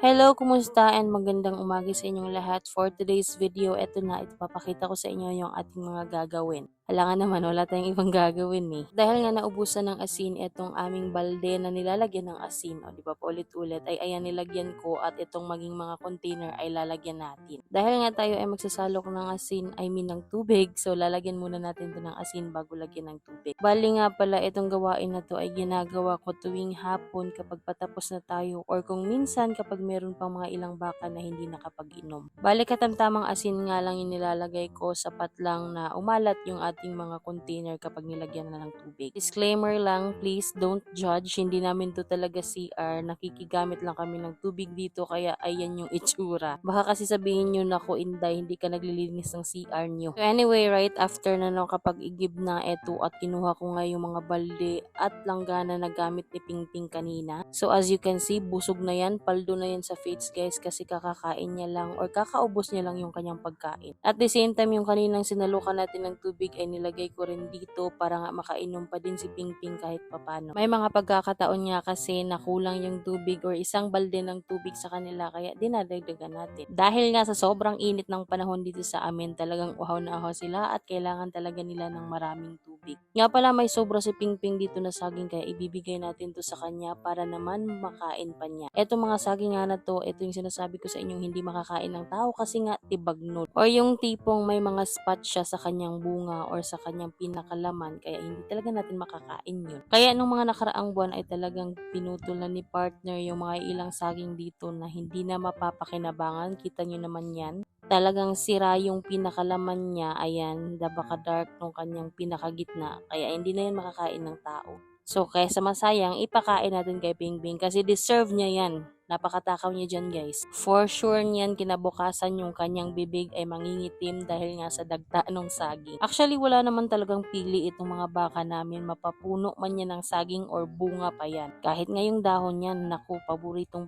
Hello, kumusta and magandang umaga sa inyong lahat. For today's video, eto na, ipapakita ko sa inyo yung ating mga gagawin. Halangan naman, wala tayong ibang gagawin eh. Dahil nga naubusan ng asin itong aming balde na nilalagyan ng asin, o di ba paulit-ulit, ay ayan nilagyan ko at itong maging mga container ay lalagyan natin. Dahil nga tayo ay magsasalok ng asin, ng tubig, so lalagyan muna natin to ng asin bago lagyan ng tubig. Bali nga pala, itong gawain na to ay ginagawa ko tuwing hapon kapag patapos na tayo or kung minsan kapag meron pang mga ilang baka na hindi nakapag-inom. Bali katamtamang asin nga lang yung nilalagay ko, sapat lang na umalat yung ating mga container kapag nilagyan na ng tubig. Disclaimer lang, please don't judge. Hindi namin to talaga CR. Nakikigamit lang kami ng tubig dito kaya ayan yung itsura. Baka kasi sabihin nyo na ko Inday, hindi ka naglilinis ng CR nyo. So anyway, right after na no, kapag igib na eto at kinuha ko nga yung mga balde at langgana na gamit ni Pingping kanina. So as you can see, busog na yan, paldo na yan sa feeds guys kasi kakakain niya lang or kakaubos niya lang yung kanyang pagkain. At the same time, yung kaninang sinalukan natin ng tubig ay nilagay ko rin dito para nga makainom pa din si Pingping kahit papano. May mga pagkakataon nga kasi nakulang yung tubig or isang balde ng tubig sa kanila kaya dinadagdagan natin. Dahil nga sa sobrang init ng panahon dito sa amin, talagang uhaw na uhaw sila at kailangan talaga nila ng maraming tubig. Nga pala may sobra si Pingping dito na saging kaya ibibigay natin to sa kanya para naman makain pa niya. Eto mga saging nga na to, ito yung sinasabi ko sa inyong hindi makakain ng tao kasi nga tibagnod. Or yung tipong may mga spot siya sa kanyang bunga or sa kanyang pinakalaman kaya hindi talaga natin makakain yun. Kaya nung mga nakaraang buwan ay talagang pinutol na ni partner yung mga ilang saging dito na hindi na mapapakinabangan. Kita nyo naman yan. Talagang sira yung pinakalaman niya, ayan, dark nung kanyang pinakagitna, kaya hindi na yan makakain ng tao. So, kaysa masayang, ipakain natin kay Bingbing kasi deserve niya yan. Napakatakaw niya dyan guys. For sure niyan kinabukasan yung kanyang bibig ay mangingitim dahil nga sa dagta ng saging. Actually wala naman talagang pili itong mga baka namin, mapapuno man yan ng saging or bunga pa yan. Kahit ngayong dahon yan, naku, paborito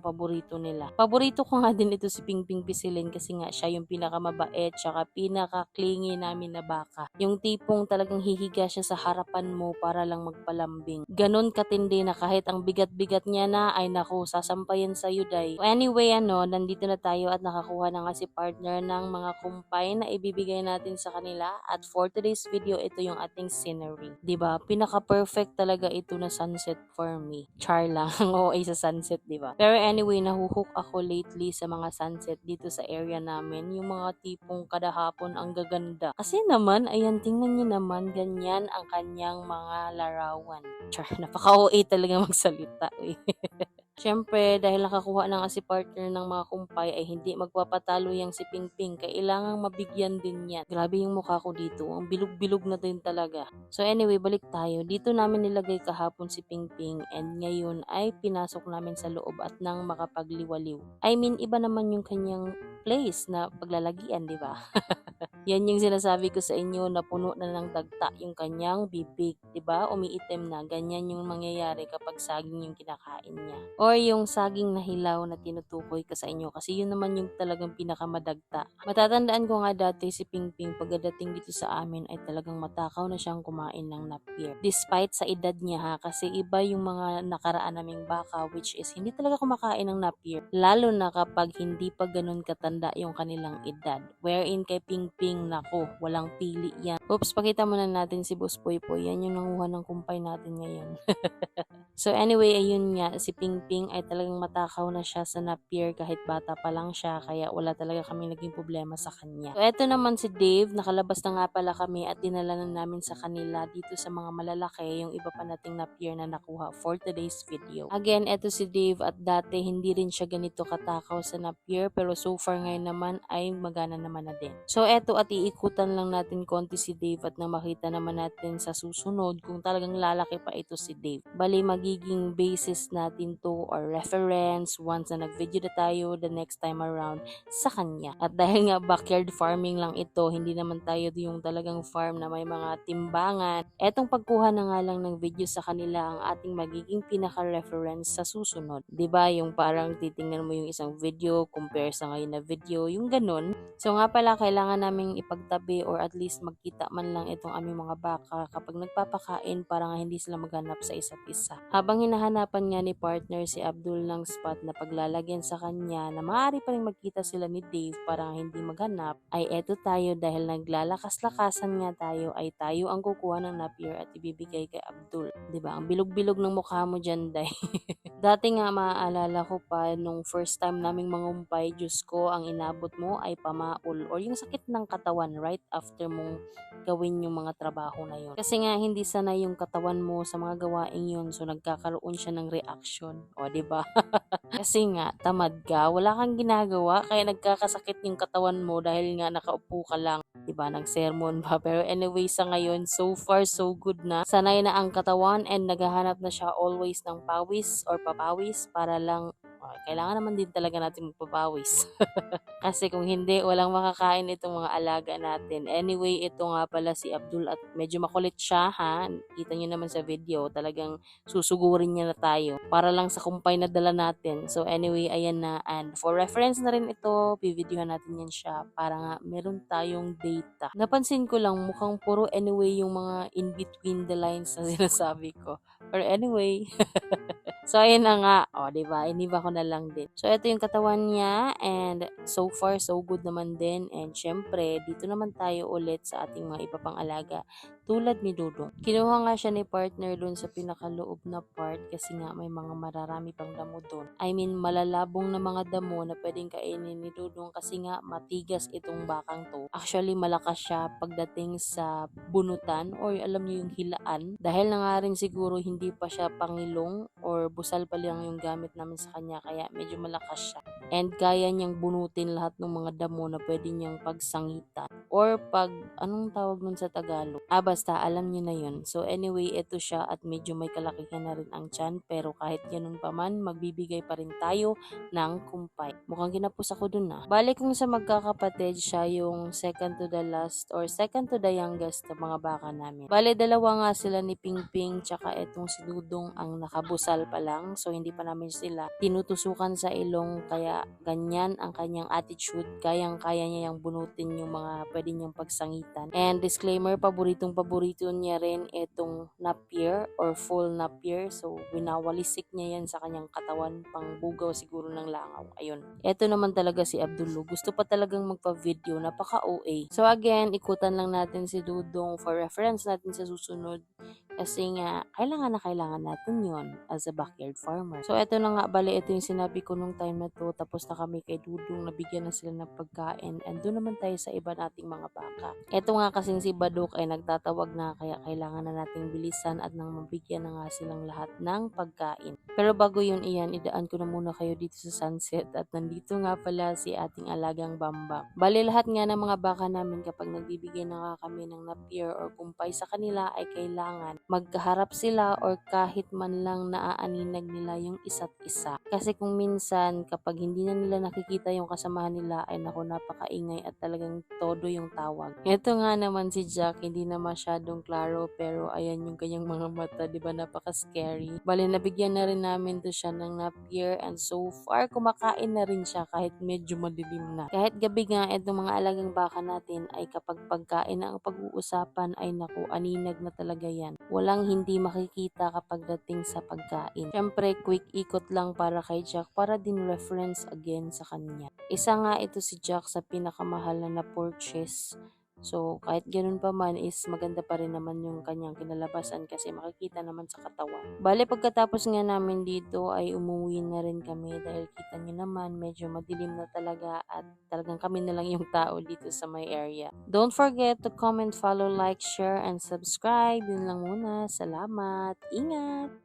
nila. Paborito ko nga din ito si Pingping Pisilin kasi nga siya yung pinakamabait tsaka pinaka-clingy namin na baka. Yung tipong talagang hihiga siya sa harapan mo para lang magpalambing. Ganon katindi na kahit ang bigat-bigat niya na ay naku, sasampayan sa Yuday. Anyway, nandito na tayo at nakakuha na nga si partner ng mga kumpay na ibibigay natin sa kanila. At for today's video, ito yung ating scenery. 'Di ba? Pinaka-perfect talaga ito na sunset for me. Char lang ang OA sa sunset, 'di ba? Pero anyway, nahuhook ako lately sa mga sunset dito sa area namin. Yung mga tipong kada hapon ang gaganda. Kasi naman, ayan, tingnan niyo naman, ganyan ang kanyang mga larawan. Char, napaka-OA talaga magsalita. Siyempre, dahil nakakuha na nga si partner ng mga kumpay ay hindi magpapatalo yang si Pingping. Kailangang mabigyan din yan. Grabe yung mukha ko dito. Ang bilog-bilog na din talaga. So anyway, balik tayo. Dito namin nilagay kahapon si Pingping and ngayon ay pinasok namin sa loob at nang makapagliwaliw. I mean, iba naman yung kanyang place na paglalagyan, di ba? Yan yung sinasabi ko sa inyo na puno na ng dagta yung kanyang bibig, 'di ba? Umiitim na. Ganyan yung mangyayari kapag saging yung kinakain niya. Or yung saging na hilaw na tinutukoy ko sa inyo kasi yun naman yung talagang pinakamadagta. Matatandaan ko nga dati si Pingping pagdating dito sa amin ay talagang matakaw na siyang kumain ng napier. Despite sa edad niya ha, kasi iba yung mga nakaraan naming baka which is hindi talaga kumakain ng napier. Lalo na kapag hindi pa ganun katanda yung kanilang edad. Wherein kay Pingping nako, walang pili yan. Oops, pakita muna natin si Boss Poypoy. Yan yung nanguha ng kumpay natin ngayon. So anyway, ayun nga, si Pingping ay talagang matakaw na siya sa napier kahit bata pa lang siya, kaya wala talaga kami naging problema sa kanya. So eto naman si Dave, nakalabas na nga pala kami at dinala na namin sa kanila dito sa mga malalaki yung iba pa nating napier na nakuha for today's video. Again, eto si Dave at dati hindi rin siya ganito katakaw sa napier pero so far ngayon naman ay magana naman na din. So eto at iikutan lang natin konti si Dave at na makita naman natin sa susunod kung talagang lalaki pa ito si Dave. Bali magiging basis natin to or reference once na nag-video na tayo the next time around sa kanya. At dahil nga backyard farming lang ito, hindi naman tayo yung talagang farm na may mga timbangan. Etong pagkuha na nga lang ng video sa kanila ang ating magiging pinaka-reference sa susunod. 'Di ba yung parang titingnan mo yung isang video, compare sa ngayon na video, yung ganun. So nga pala, kailangan naming ipagtabi or at least magkita man lang itong aming mga baka kapag nagpapakain para nga hindi sila maghanap sa isa't isa. Habang hinahanapan nga ni partner si Abdul ng spot na paglalagyan sa kanya na maaari pa rin magkita sila ni Dave para hindi maghanap, ay eto tayo dahil naglalakas-lakasan nga tayo ay tayo ang kukuha ng napier at ibibigay kay Abdul. 'Di ba? Ang bilog-bilog ng mukha mo dyan, Day. Dati nga maaalala ko pa nung first time naming mangumpay, Diyos ko, ang inabot mo ay pamaul or yung sakit ng katawan right after mong gawin yung mga trabaho na yun. Kasi nga hindi sanay yung katawan mo sa mga gawaing yun, so nagkakaroon siya ng reaction. O, di ba? Kasi nga tamad ka, wala kang ginagawa kaya nagkakasakit yung katawan mo dahil nga nakaupo ka lang. 'Di ba, nag-sermon pa. Pero anyway, sa ngayon, so far so good na. Sanay na ang katawan and naghahanap na siya always ng pawis or papawis para lang kailangan naman din talaga natin magpapawis. Kasi kung hindi, walang makakain itong mga alaga natin. Anyway, ito nga pala si Abdul at medyo makulit siya ha. Kita nyo naman sa video, talagang susugurin niya na tayo para lang sa kumpay na dala natin. So anyway, ayan na. And for reference na rin ito, bibidyohan natin yan siya para nga meron tayong data. Napansin ko lang mukhang puro anyway yung mga in between the lines na sinasabi ko. Or anyway, so, ayun na nga. O, diba? Iniba ko na lang din. So, ito yung katawan niya and so far, so good naman din. And syempre, dito naman tayo ulit sa ating mga iba pang alaga tulad ni Dudong. Kinuha nga siya ni partner dun sa pinakaloob na part kasi nga may mga mararami pang damo dun. I mean, malalabong na mga damo na pwedeng kainin ni Dudong kasi nga matigas itong bakang to. Actually, malakas siya pagdating sa bunutan or alam niyo yung hilaan. Dahil na nga rin siguro hindi pa siya pangilong or busal pa lang yung gamit namin sa kanya kaya medyo malakas siya. And kaya niyang bunutin lahat ng mga damo na pwede niyang pagsangitan or anong tawag nun sa Tagalog? Basta alam niyo na yun. So anyway, ito siya at medyo may kalakihan na rin ang tiyan pero kahit ganun pa man, magbibigay pa rin tayo ng kumpay. Mukhang ginapos ako dun Bale kung sa magkakapatid, siya yung second to the last or second to the youngest na mga baka namin. Bale dalawa nga sila ni Pingping tsaka etong si Dudong ang nakabusal pa lang so hindi pa namin sila tinutusukan sa ilong kaya ganyan ang kanyang attitude. Kayang-kaya niya yung bunutin yung mga pwede niyang pagsangitan. And disclaimer, paborito niya rin itong napier or full napier. So, winawalisik niya yan sa kanyang katawan pang bugaw siguro ng langaw. Ayun. Ito naman talaga si Abdullo. Gusto pa talagang magpa-video. Napaka-OA. So, again, ikutan lang natin si Dudong for reference natin sa susunod. Kasi nga, kailangan natin yon as a backyard farmer. So, ito na nga, bali, ito yung sinabi ko nung time na to. Tapos na kami kay Dudong, nabigyan na sila ng pagkain. And doon naman tayo sa iba nating mga baka. Ito nga kasing si Badok ay nagtatawag na kaya kailangan na nating bilisan at nang mabigyan na nga silang lahat ng pagkain. Pero bago yun iyan, idaan ko na muna kayo dito sa sunset at nandito nga pala si ating alagang Bamba. Bali lahat nga ng mga baka namin kapag nagbibigay na nga kami ng napier or kumpay sa kanila ay kailangan magkaharap sila or kahit man lang naaaninag nila yung isa't isa. Kasi kung minsan kapag hindi na nila nakikita yung kasamahan nila ay naku napakaingay at talagang todo yung tawag. Ito nga naman si Jack, hindi na masyadong klaro pero ayan yung kanyang mga mata, di ba napaka-scary. Bale nabigyan na rin namin to siya ng napier and so far kumakain na rin siya kahit medyo madilim na. Kahit gabi nga itong mga alagang baka natin ay kapag pagkain na ang pag-uusapan ay naku aninag na talaga yan. Walang hindi makikita kapag dating sa pagkain. Syempre, quick ikot lang para kay Jack para din reference again sa kanya. Isa nga ito si Jack sa pinakamahal na purchase. So, kahit ganun pa man is maganda pa rin naman yung kanyang kinalabasan kasi makikita naman sa katawan. Bale, pagkatapos nga namin dito ay umuwi na rin kami dahil kita nyo naman medyo madilim na talaga at talagang kami na lang yung tao dito sa my area. Don't forget to comment, follow, like, share, and subscribe. Yun lang muna. Salamat. Ingat!